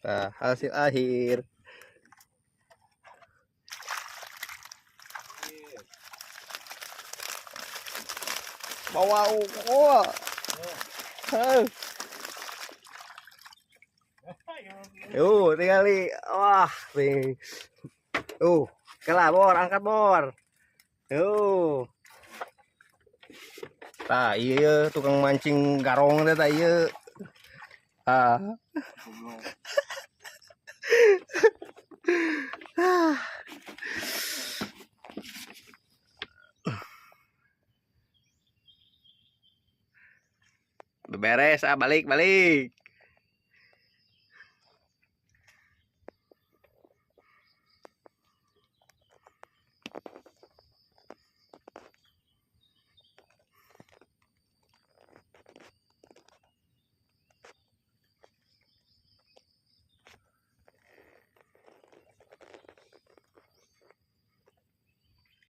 Nah, hasil akhir. Bawa oh. Yuh, tinggali. Wah, nih. Kalah bor, angkat bor. Yuh. Tah, iya tukang mancing garong teh tah ieu. Ah. Beres, ah balik balik.